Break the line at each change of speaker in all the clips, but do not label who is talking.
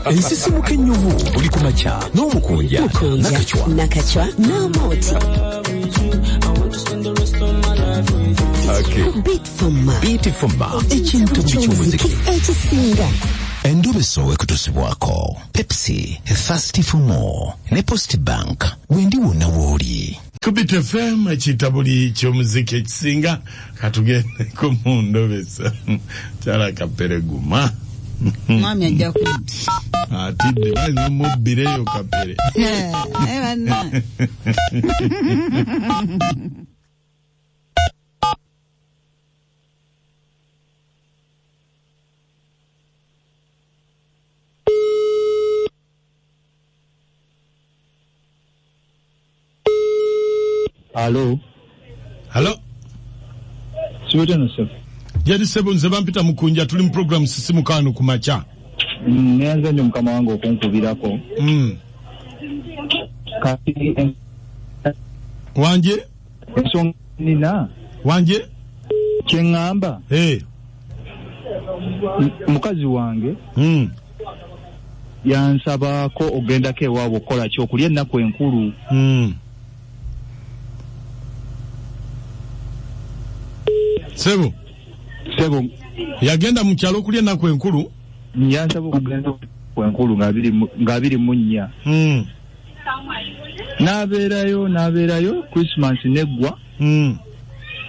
Ensisimuka ennyuvu buli ku makya n'Omukunja
Nakacwa. Nakacwa n'Amooti.
Okay.
Beat for ma.
Beat for ma. Ekintu ky'omuziki
ekisinga.
Endobeso ekutusibwako Pepsi, Thirsty for more ne Post Bank. Wendi wonna w'oli.
Kubit FM, ekitabuli ky'omuziki ekisinga. Katugendeko mu ndobesa. Kyala Kapere, guma.
Mwami ajja ku
Atidde, bayinza omubbireyo Kapere.
Eh, banna.
Alo.
Halo.
Siweteno sebo.
Jadi sebo, nze bampita Mukunja, tuli mu program Sisimuka wano ku makya.
Neyanza nnyo mukama wange okunkubirako. Kati
Wanje?
Ensonga nina.
Wanje?
Kyeŋŋamba.
Hey.
Mukazi wange yansabako ogendako ewaabwe okukola ki, okulya ennaku enkulu.
Sebo.
Sebo.
Yagenda mu kyalo okulya ennaku enkulu?
Yansaba okugenda ku enkulu nga 24. N'abeerayo Christmas neggwa.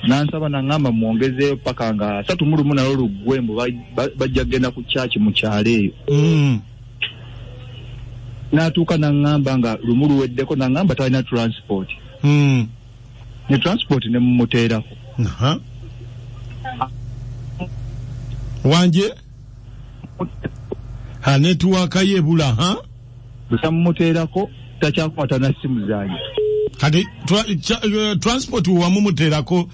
N'ansaba n'aŋŋamba mwongezeeyo paka nga 31 nalwo luggwe, mbu bajja kugenda ku church mu kyalo eyo. N'atuuka n'aŋŋamba nga lumu luweddeko, n'aŋŋamba talina transport. Ne transport ne mumuteerako.
Wanje? Ha, network ye ebula, ha?
Bwe mumuteerako takyakwata na ssimu zange.
Kati transport wamumuteerako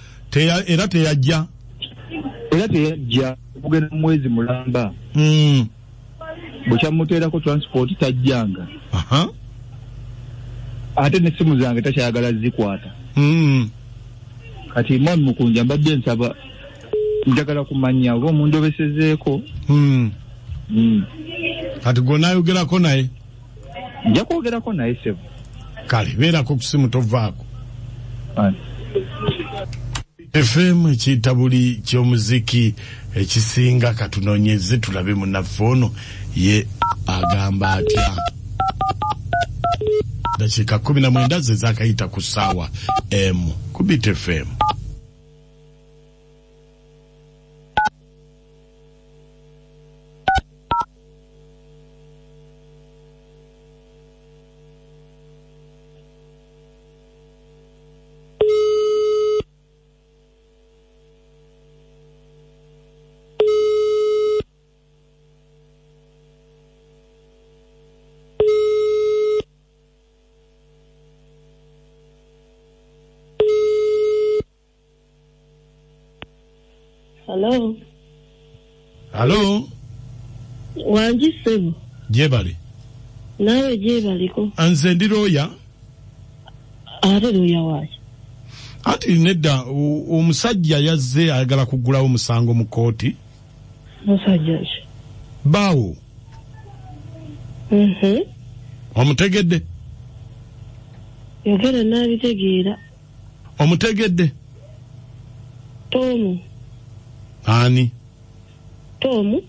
era teyajja?
Era teyajja okugenda mu mwezi mulamba. Bwe kyamuteerako transport tajjanga. Ate n'essimu zange takyayagala zikwata. Kati mwami Mukunja, mbadde nsaba, njagala kumanya oba omundobesezeeko.
Kati gwe onaayogerako naye?
Nja kwogerako naye sebo.
Kale beerako ku simu, tovaako. FM, ekitabuli ky'omuziki ekisinga. Katunoonyeze tulabe munnaffe ono ye agamba atya. Dakiika 19 ze zaakayita ku ssaawa 1 ku Beat FM.
Hello.
Halo.
Wangi ssebo.
Gyebale.
Naawe gyebaliko.
Nze ndi looya.
Ate looya waaki?
Anti nedda, omusajja yazze ayagala kuggulawo musango mu kkooti.
Musajja ki?
Baawo. Omutegedde?
Yogera n'abitegeera.
Omutegedde?
Tomu.
Ani?
Tomu.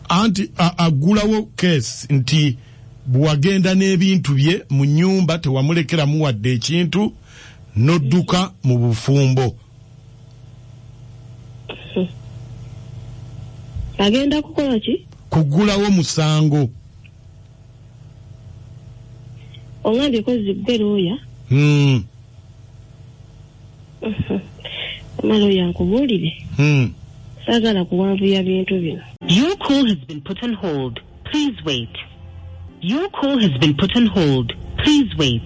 Anti aggulawo case nti bw'wagenda n'ebintu bye mu nnyumba tewamulekeramu wadde ekintu, n'odduka mu bufumbo.
Agenda kukola ki?
Kuggulawo musango.
Oŋambye kozi gwe looya? Mama looya, nkubuulire. Saagala kuwanvuya bintu bino.
Your call has been put on hold. Please wait. Your call has been put on hold. Please wait.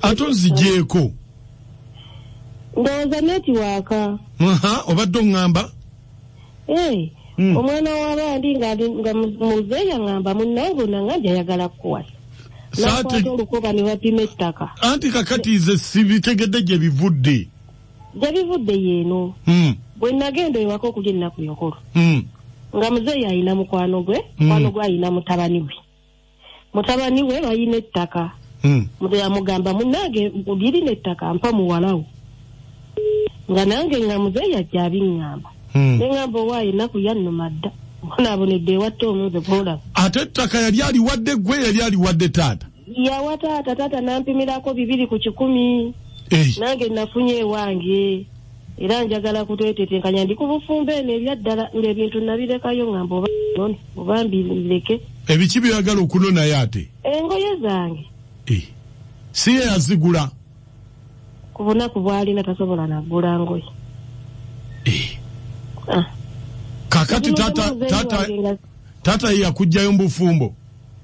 Ate onzigyeko.
Ndowooza netiwaaka.
Obadde oŋŋamba?
Omwana w'abandi nga muzeeyi aŋŋamba munnange onangambye ayagala kukuwasa. Nakwata olukoba ne bapima ettaka.
Anti kakati nze sibitegedde gye bivudde.
Gye bivudde yeeno. Bwe nagenda ewaka okulya ennaku enkulu. Nga muzeeyi ayina mukwano gwe, mukwano gwe ayina mutabani we. Mutabani we bayina ettaka. Muzeeyi amugamba munnange lirina ettaka mpa muwalawo. Nga nange nga muzeeyi ajja abiŋŋamba. Ne ŋŋamba owaayo ennaku yannuma dda. Onaabonedde ewatta omunze gw'olaba.
Ate ettaka yali aliwadde gwe, yali aliwadde taata?
Yawa taata, taata n'ampimirako 2 ku 100. Nange nafunye ewange. Era njagala kutwetetenkanya ndi ku bufumbo eno ebyaddala ng'ebintu nabirekayo ŋŋamba oba none oba mbireke.
Ebiki by'oyagala okunonayo ate?
Engoye zange.
Si ye yazigula?
Ku bunaku bw'alina tasobola nagula ngoye.
Kakati tata ye yakuggyayo mu bufumbo?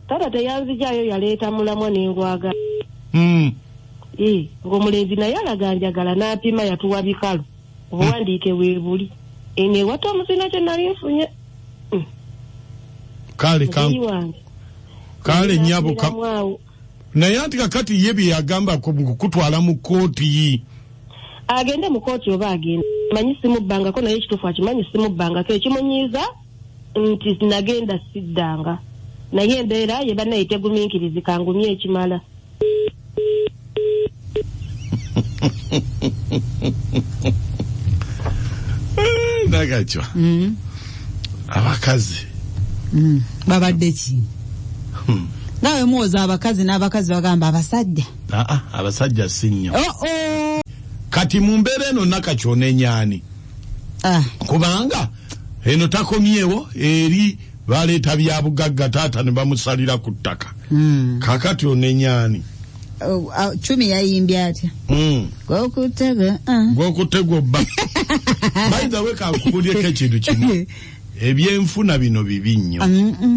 Taata teyanzigyayo, yaleeta mulamwa n'engwaga. Ng'omulenzi naye alaga njagala n'apima yatuwa bikalu. Obuwandiike weebuli. Eno ewatta omusina kye nali nfunye.
Kale nnyabo naye anti kakati ye bye yagamba kukutwala mu kkooti.
Agende mu kkooti oba agende. Manyi simubbangako naye ekituufu akimanyi simubbangako. Ekimunyiiza nti nagenda siddanga. Naye embeera ye bannaye tegumiikirizika ngumye ekimala.
Nagachwa. Abakazi.
Babadde ki? Nawe muwoza abakazi n'abakazi bagamba abasajja.
Abasajja si nnyo. Kati mu mbeera eno Nakachwa onenyaani? Kubanga eno takomyewo eri baleeta bya bugagga taata ne bamusalira ku ttaka. Kakati onenyaani?
Chumi yayimbye atya? Gwokutega.
Gwokutega obba. By the way, kankubuulireko ekintu kimu. Ebyenfuna bino bibi nnyo.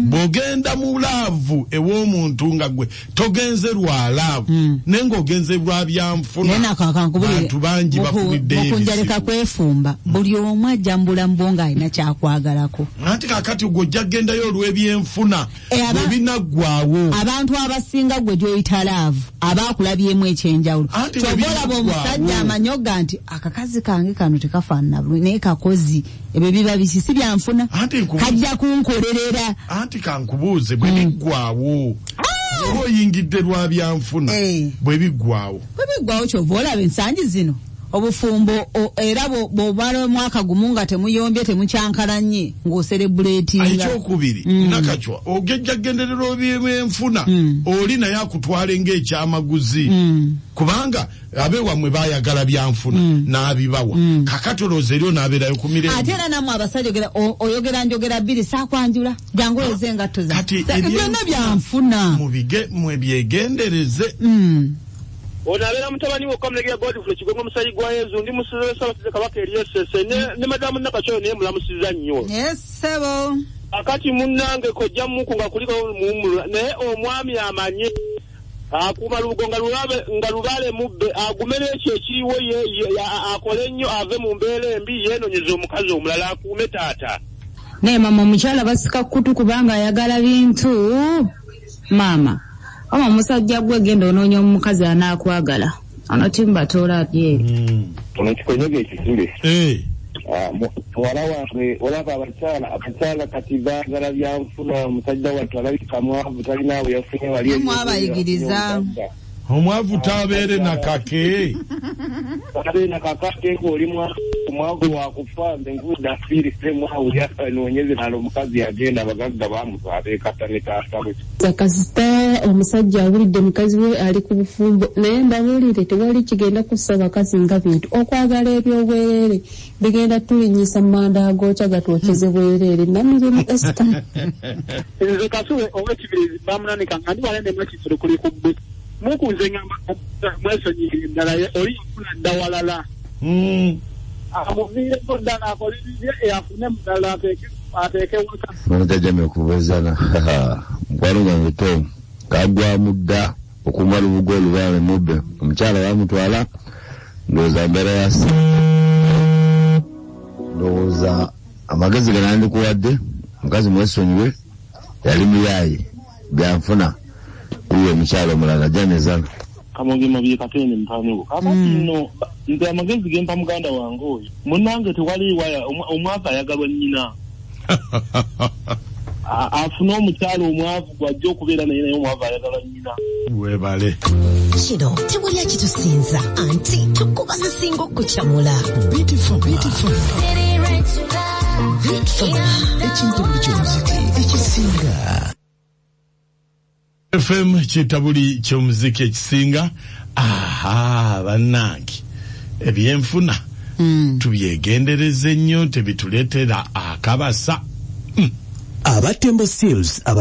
Bw'ogenda mu laavu ew'omuntu nga gwe togenze lwa laavu, naye ng'ogenze lwa byanfuna. Bantu bangi bafuniddeyo ebizibu.
Mukunjaleka kwefumba. Buli omu ajja mu bulamu bwo ng'alina ky'akwagalako.
Anti kakati gwe ojja kugendayo olw'ebyenfuna bwe binaggwaawo.
Abantu abasinga gwe gy'oyita laavu aba akulabyemu ekyenjawulo. Ky'ova olaba omusajja amanyoga nti akakazi kange kano tekafaanana bulungi naye kakozi. Ebyo biba biki si byanfuna. Kajja kunkolerera.
Anti kankubuuze bwe biggwaawo. Oba oyingidde lwa byanfuna bwe biggwaawo.
Bwe biggwaawo ky'ova olaba ensangi zino obufumbo era bw'omala omwaka gumu nga temuyombye temukyankalanye ng'oserebuleetinga.
Ekyokubiri Nakachwa ogejja genderera ebyenfuna oli naye akutwale ng'ekyamaguzi. Kubanga abeewammwe baayagala byanfuna n'abibawa. Kakati olowooza eri onaabeerayo ku mirembe.
Ate era nammwe abasajja oyogera njogera bbiri saakwanjula jangu oyoze engatto zange. Byonna byanfuna.
Mwe byegendereze.
Ono abeera mutabani we Okamulegera Godfrey Kigongo omusayi gwa Yezu, ndi musize Ssaabasajja Kabaka eri Essese ne madamu Nakachwa naye mulamusiza nnyo.
Yes ssebo.
Akati munnange kojja muku nga kuliko muwummula naye omwami amanye akuuma lubugo nga lubaale mubbe agume n'ekyo ekiriwo akole nnyo ave mu mbeera embi yeenoonyeze omukazi omulala akuume taata.
Naye mama omukyala basika kutu kubanga ayagala bintu. Maama oma omusajja gwe genda onoonya omukazi anaakwagala. Ono timba toolabye.
Ono kikonyoga ekisule. Muwala wange olaba abakyala kati baagala byanfuna. Omusajja wattu alabika mwavu talina bwe yafunye wali.
Mwabayigiriza.
Omwavu tabeere na kake.
Tabeere na kakake ng'oli mwavu wakufa nze nvudde afiirise mwavu yanoonyeze nalo omukazi yagenda abagagga bamutwala ekata ne taata we.
Kasita omusajja awulidde mukazi we ali ku bufumbo naye mbabuulire tewali kigenda kussa bakazi nga bintu. Okwagala ebyobwereere bigenda tulinnyisa mu manda agookya gatwokyeze bwereere. Namirimu Esther.
Nze Kasule ow'Ekibirizi bamunanika nga ndi wala ne Makisolo kuli ku bbu. Mukunze ngamba mwesonyiire ddala oli yafuna dda walala. Amuviireko ddala akole bibye afune mulala ateeke waka.
Mwana jjajja okubuuzana mukwano gwange Tom kagwamu dda okumala lubugo olubaale mubbe omukyala bamutwala Ndowooza mbeera ya ndowooza amagezi ge nandikuwadde, mukazi mwesonyiwe, yali muyaaye byanfuna uyo omukyalo omulala janezana.
Kamonge mabye katende mpaniwo. Kakati nno nze amagezi ge mpa muganda wange oyo, munnange tewali waya omwavu ayagalwa nnyina. Afune omukyalo omwavu gw'ajja okubeera naye, naye omwavu ayagalwa nnyina.
Webale.
Kino tewali akitusinza anti tukuba zisinga okukyamula.
Beautiful, beautiful. Ekintu buli ky'omuziki ekisinga.
FM kitabuli ky'omuziki ekisinga. Aha, bannange, ebyenfuna tubyegendereze nnyo tebituleetera akabasa.
Abatembo Seals.